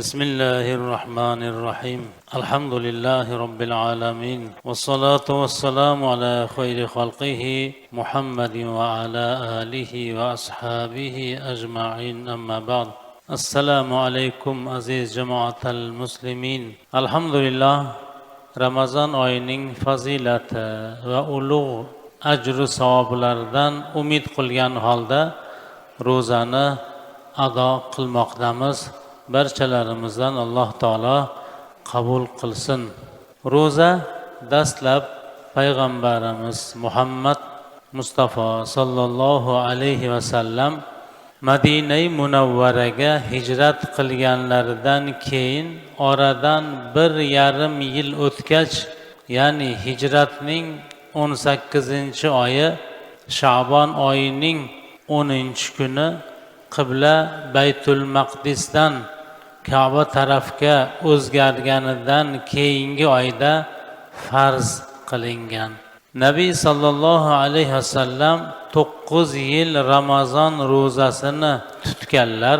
بسم الله الرحمن الرحيم، الحمد لله رب العالمين، والصلاة والسلام على خير خلقه محمد وعلى آله وأصحابه أجمعين، أما بعد. السلام عليكم aziz jamoatal muslimin. Alhamdulillah, Ramazon oyining fazilati va ulug' ajru savoblaridan umid qilgan holda ro'zani ado qilmoqdamiz. Barchalarimizdan Alloh taolo qabul qilsin. Ro'za dastlab payg'ambarimiz Muhammad Mustafa sollallohu alayhi vasallam Madinai Munavvaraga hijrat qilganlaridan keyin oradan 1,5 yil o'tgach, ya'ni hijratning 18-oyi, Shabon oyining 10-kuni qibla Baytul Maqdisdan Kaba tarafga o'zgarganidan keyingi oyda farz qilingan. Nabiy sollallohu alayhi vasallam 9 yil Ramazon ro'zasini tutganlar.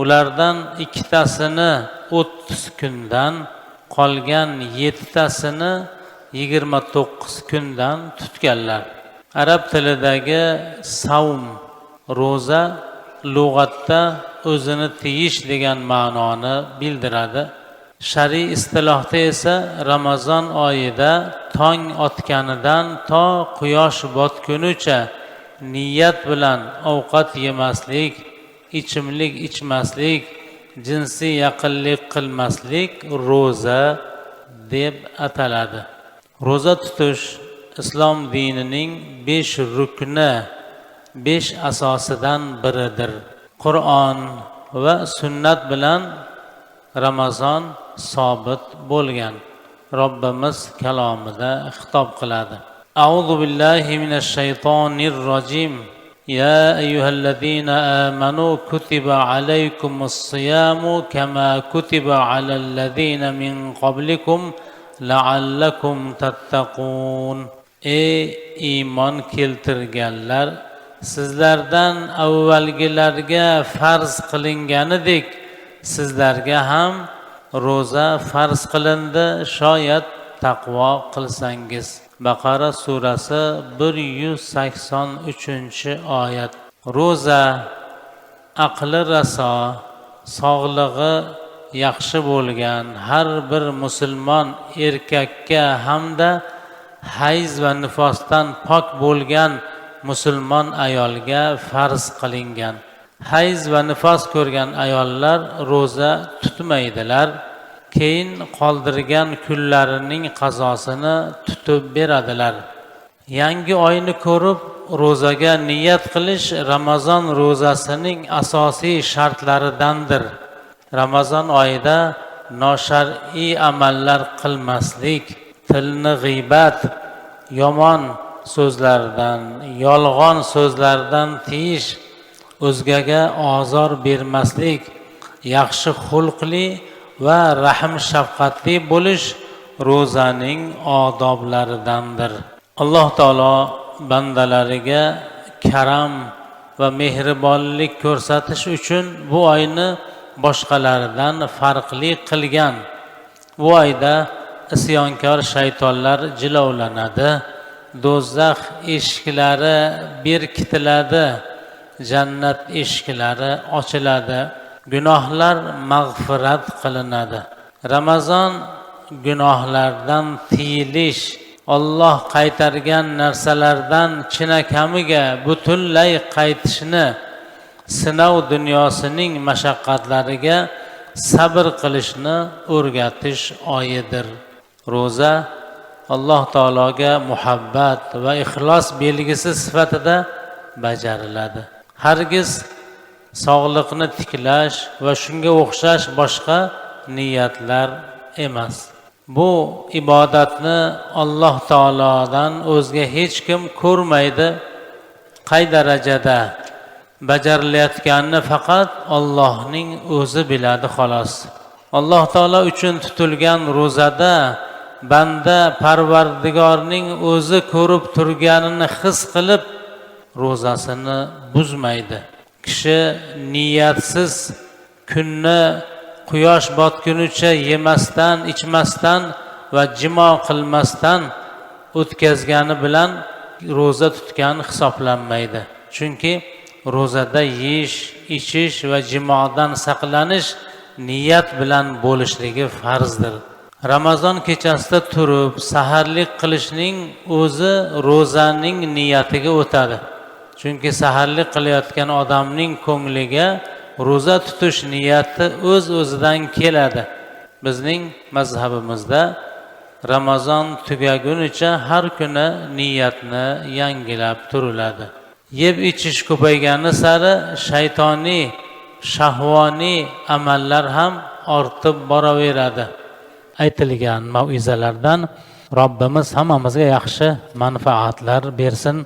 Ulardan ikkitasini 30 kundan, qolgan yettitasini 29 kundan tutganlar. Arab tilidagi savm, ro'za lug'atda o'zini tiyish degan ma'noni bildiradi. Shar'iy istilohda esa Ramazon oyida tong otganidan to quyosh botgunicha niyat bilan ovqat yemaslik, ichimlik ichmaslik, jinsiy yaqinlik qilmaslik ro'za deb ataladi. Ro'za tutish islom dinining besh rukni, besh asosidan biridir. Qur'on va sunnat bilan Ramazon sobit bo'lgan. Robbimiz kalomida xitob qiladi: أعوذ بالله من الشيطان الرجيم. يا أيها الذين آمنوا كتب عليكم الصيام كما كتب على الذين من قبلكم لعلكم تتقون. Ey iymon keltirganlar, sizlardan avvalgilarga farz qilinganidek sizlarga ham ro'za farz qilindi, shoyat taqvo qilsangiz. Baqara surasi, 183-oyat. Ro'za aqli raso, sog'lig'i yaxshi bo'lgan har bir musulmon erkakka hamda hayz va nifosdan pok bo'lgan musulmon ayolga farz qilingan. Hayz va nifos ko'rgan ayollar ro'za tutmaydilar, keyin qoldirgan kunlarining qazosini tutib beradilar. Yangi oyni ko'rib ro'zaga niyat qilish Ramazon ro'zasining asosiy shartlaridandir. Ramazon oyida noshar'iy amallar qilmaslik, tilni g'iybat, yomon so'zlardan, yolg'on so'zlardan tiyish, o'zgaga ozor bermaslik, yaxshi xulqli va rahm shafqatli bo'lish ro'zaning odoblaridandir. Alloh taolo bandalariga karam va mehribonlik ko'rsatish uchun bu oyni boshqalaridan farqli qilgan. Bu oyda isyonkor shaytonlar jilovlanadi, do'zax eshiklari berkitiladi, jannat eshiklari ochiladi, gunohlar mag'firat qilinadi. Ramazon gunohlardan tiyilish, Olloh qaytargan narsalardan chinakamiga butunlay qaytishni, sinov dunyosining mashaqqatlariga sabr qilishni o'rgatish oyidir. Ro'za Alloh taologa muhabbat va ixlos belgisi sifatida bajariladi, hargiz sog'liqni tiklash va shunga o'xshash boshqa niyatlar emas. Bu ibodatni Alloh taolodan o'zga hech kim ko'rmaydi. Qay darajada bajarilayotganini faqat Ollohning o'zi biladi, xolos. Alloh taolo uchun tutilgan ro'zada banda Parvardigorning o'zi ko'rib turganini his qilib ro'zasini buzmaydi. Kishi niyatsiz kunni Quyosh botgunicha yemasdan, ichmasdan va jimo qilmasdan o'tkazgani bilan ro'za tutgan hisoblanmaydi. Chunki ro'zada yeyish, ichish va jimodan saqlanish niyat bilan bo'lishligi farzdir. Ramazon kechasida turib saharlik qilishning o'zi ro'zaning niyatiga o'tadi. Chunki saharlik qilayotgan odamning ko'ngliga ro'za tutish niyati o'z-o'zidan keladi. Bizning mazhabimizda Ramazon tugagunicha har kuni niyatni yangilab turiladi. Yeb ichish ko'paygani sari shaytoniy, shahvoniy amallar ham ortib boraveradi. Aytilgan mauizalardan Robbimiz hammamizga yaxshi manfaatlar bersin.